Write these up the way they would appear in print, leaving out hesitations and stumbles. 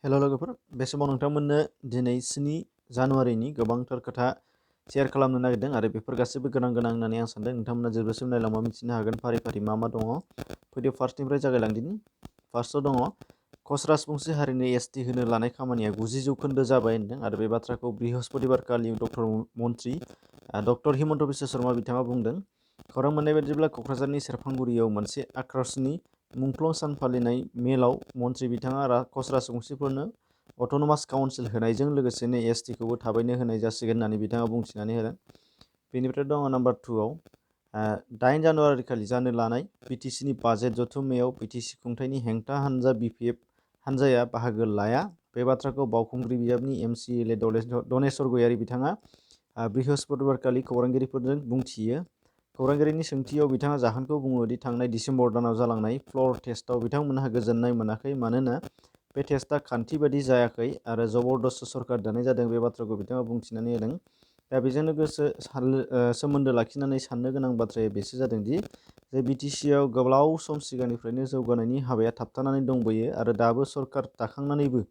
हेल' लोगोफोर, बे समाव नोंथांमोननो दिनै 7 जानुवारिनि गोबांथार खोथा शेयार खालामनो नागिरदों आरो बेफोर गासैबो गोनां होननानै आं सानदों। नोंथांमोना जोबजासिम नायलांबा मिथिनो हागोन फारि फारि मा दङ। फैदो फार्स्टनिफ्राय जागायलांदिनि। फार्स्टआव दङ कच राजबंसि हारिनि एसटि होनो लानाय खामानिया 90% जाबाय होनदों आरो बे बाथ्राखौ बृहस्पतिबारखालि मन्त्रि डक्टर हिमन्त बिश्व शर्मा बिथाङा बुंदों। खौरां मोननाय बायदिब्ला क'क्राझारनि सेरफांगुरियाव मोनसे आक्रसनि मुंख्लं सान फालिनाय मेलाव मन्त्रि बिथाङा कच राजबंसिफोरनो अट'नमास काउन्सिल होनायजों लोगोसेनो एसटिखौबो थाबैनो होनाय जासिगोन होननानै बिथाङा बुंथिनानै होदों। बेनिफ्राय दङ नाम्बार 2आव 8 जानुवारि खालि जानो लानाय बिटिसिनि बाजेट जथुम्मायाव बिटिसि खुंथायनि हेंथा हानजा बिपिएफ हानजाया बाहागो लाया। बे बाथ्राखौ बावखुंग्रि बिजाबनि एमसिएलए दनेस्वर गयारि बिथाङा बृहस्पतिबारखालि खौरांगिरिफोरजों बुंथियो। खौरांगिरिनि सोंथियाव बिथाङा जाहोनखौ बुङोदि थांनाय डिसेम्बर दानाव जालांनाय फ्ल'र टेस्टआव बिथांमोनहा गोजोननाय मोनाखै, मानोना बे टेस्टआ खान्थि बायदि जायाखै आरो जबरदस्त सरकार दानाय जादों। बे बाथ्राखौ बिथाङा बुंथिनानै होदों। दा बेजों लोगोसे सोमोन्दो लाखिनानै साननो गोनां बाथ्राया बेसो जादोंदि जे बिटिसिआव गोलाव सम सिगांनिफ्रायनो जौगानायनि हाबाया थाबथानानै दंबोयो आरो दाबो सरकार दाखांनानैबो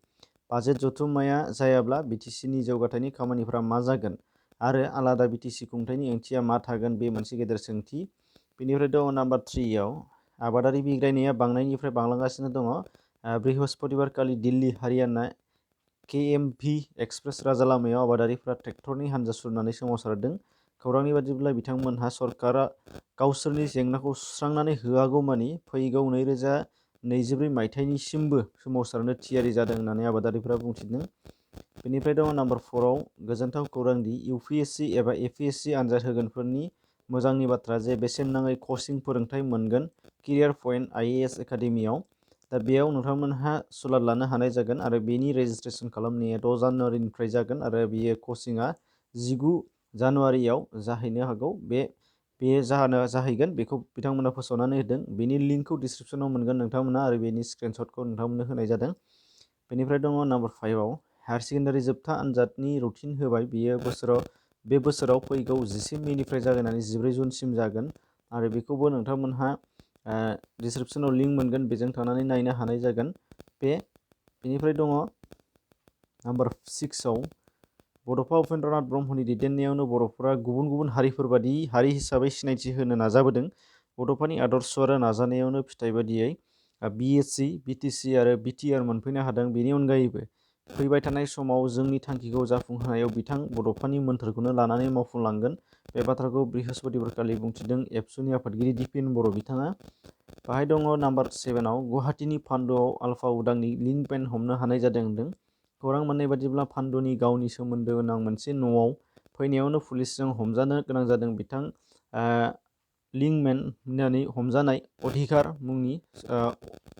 बाजेट जथुम्माया जायाब्ला बिटिसिनि जौगाथायनि खामानिफ्रा मा जागोन आरो आलादा बिटिसि खुंथायनि ओंथिया मा थागोन, बे मोनसे गेदेर सोंथि। बेनिफ्राय दङ नाम्बार 3आव आबादारि बिग्रायनाया बांनायनिफ्राय बांलांगासिनो दङ। बृहस्पतिबारखालि दिल्ली हारियाना केएमभि एक्सप्रेस राजा लामायाव आबादारिफ्रा ट्रेक्टरनि हानजा सुरनानै सोमावसारदों। खौरांनि बादिब्ला बिथांमोनहा सरकारा गावसोरनि जेंनाखौ सुस्रांनानै होआगौमानि फैगौ 2024 मायथाइनिसिमबो सोमावसारनो थियारि जादों होननानै आबादारिफ्रा बुंथिदों। बेनिफ्राय दङ नाम्बार 4आव गोजोनथाव खौरांदि इउपिएससि एबा एपिएससि आनजाद होगोनफोरनि मोजांनि बाथ्रा जे बेसेन नाङै कचिं फोरोंथाय मोनगोन केरियार पइन्ट आइएएस एकाडेमियाव। दा बेयाव नोंथांमोनहा सुलाद लानो हानाय जागोन आरो बेनि रेजिस्ट्रेसन खालामनाया 6 जानुवारिनिफ्राय जागोन आरो बेयो कचिंआ 19 जानुवारियाव जाहैनो हागौ। बे जाहैगोन बेखौ बिथांमोना फोसावनानै होदों। बेनि लिंकखौ डिसक्रिपसनाव मोनगोन नोंथांमोना आरो बेनि स्क्रिनशटखौ नोंथांमोननो होनाय जादों। बेनिफ्राय दङ नाम्बार 5आव हायार सेकेन्डारि जोबथा आनजादनि रुटिन होबाय। बे बोसोराव फैगौ 11 मेनिफ्राय जागायनानै 14 जुनसिम जागोन आरो बेखौबो नोंथांमोनहा डिसक्रिपसनाव लिंक मोनगोन, बेजों थांनानै नायनो हानाय जागोन। बेनिफ्राय दङ नाम्बार 6आव बड'फा उपेन्द्रनाथ ब्रह्मनि दैदेननायावनो बर'फोरा गुबुन हारिफोर बादि हारि हिसाबै सिनायथि होनो नाजाबोदों। बड'फानि आदर्श आरो नाजानायावनो फिथाइ बादियै बिएससि, बिटिसि आरो बिटिआर मोनफैनो हादों। बेनि अनगायैबो फैबाय थानाय समाव जोंनि थांखिखौ जाफुंहोनायाव बिथां बड'फानि मोन्थोरखौनो लानानै मावफुंलांगोन। बे बाथ्राखौ बृहस्पतिबारखालि बुंथिदों एबसुनि आफादगिरि दिपेन बर' बिथाङा। बाहाय दङ नाम्बार 7आव गुवाहाटीनि पान्डुआव आल्फा उदांनि लिंक पेन हमनो हानाय जादों होनदों। खौरां मोननाय बादिब्ला पान्डुनि गावनि सोमोन्दो गोनां मोनसे न'आव फैनायावनो पुलिसजों हमजानो गोनां जादों। बिथां लिंकमेन होननानै हमजानाय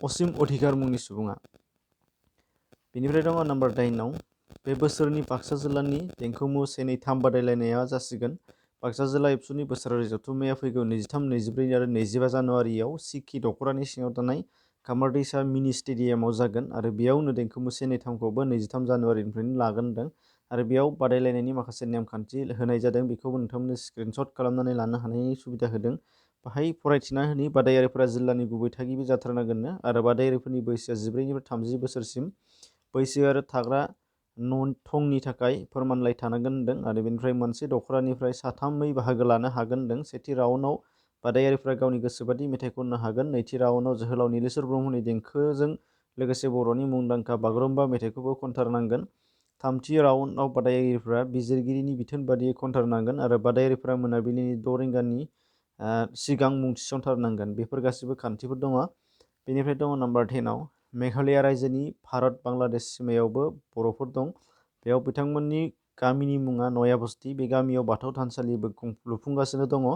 असिम अधिकार मुंनि सुबुङा। बेनिफ्राय दङ नाम्बार 9आव बे बोसोरनि बाक्सा जिल्लानि देंखोमु से नै 3 बादायलायनाया जासिगोन। बाक्सा जिल्ला एबसुनि बोसोरारि जथुम्माया फैगौ 23, 24 आरो 25 जानुवारियाव सिखि दख'रानि सिङाव थानाय खामारदैसा मिनि स्टेडियामाव जागोन आरो बेयावनो देंखोमु से नै 3खौबो 23 जानुवारिनिफ्रायनो लागोन होनदों आरो बेयाव बादायलायनायनि माखासे नेमखान्थि होनाय जादों। बेखौबो नोंथांमोननो स्क्रिनशट खालामनानै लानो हानायनि सुबिदा होदों। बाहाय फरायथिना होनि बादायारिफोरा जिल्लानि गुबै थागिबि जाथारनांगोननो आरो बादायारिफोरनि बैसोआ 14 निफ्राय 30 बोसोरसिम बैसो आरो थाग्रा थंनि थाखाय फोरमानलाइ थानांगोन होनदों आरो बेनिफ्राय मोनसे दख'रानिफ्राय साथामै बाहागो लानो हागोन होनदों। सेथि राउन्डआव बादायारिफ्रा गावनि गोसोबादि मेथाइ खननो हागोन। नैथि राउन्डआव जोहोलाव नीलेश्वर ब्रह्मनि देंखोजों लोगोसे बर'नि मुंदांखा बागुरुम्बा मेथाइखौबो खनथारनांगोन। थामथि राउन्डआव बादायारिफ्रा बिजिरगिरिनि बिथोन बादियै खनथारनांगोन आरो बादायारिफ्रा मोनाबिलिनि 6 रिंगानि सिगां मुं थिसनथारनांगोन। बेफोर गासिबो खान्थिफोर दङ। बेनिफ्राय दङ नाम्बार 10आव मेघालया रायजोनि भारत बांलादेश सिमायावबो बर'फोर दं। बेयाव बिथांमोननि गामिनि मुङा नयाबस्ति। बे गामियाव बाथौ थानसालिबो लुफुंगासिनो दङ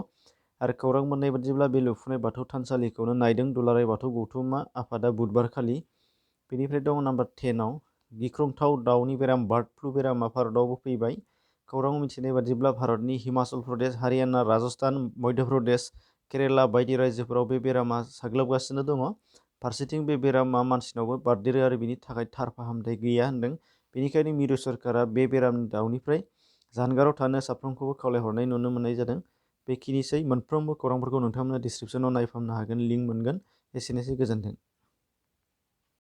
आरो खौरां मोननाय बादिब्ला बे लुफुनाय बाथौ थानसालिखौनो नायदों दुलाराय बाथौ गौथुमा आफादा बुधबारखालि। बेनिफ्राय दङ नाम्बार 10आव गिख्रंथाव दाउनि बेराम बार्ड फ्लु बेरामा भारतआवबो फैबाय। खौराङाव मिथिनाय बादिब्ला भारतनि हिमाचल प्रदेश, हारियाना, राजस्थान, मध्य प्रदेश, केरेला बायदि रायजोफोराव बे बेरामा साग्लोबगासिनो दङ। फारसेथिं बे बेरामा मानसिनावबो बारदेरो आरो बेनि थाखाय थार फाहामथाय गैया होनदों। बेनिखायनो मिरु सरकारा बे बेरामनि दाउनिफ्राय जानगाराव थानो साफ्रोमखौबो खावलायहरनाय नुनो मोननाय जादों। बेखिनिसै। मोनफ्रोमबो खौरांफोरखौ नोंथांमोना डिसक्रिपसनाव नायफामनो हागोन, लिंक मोनगोन। एसेनोसै, गोजोन्थों।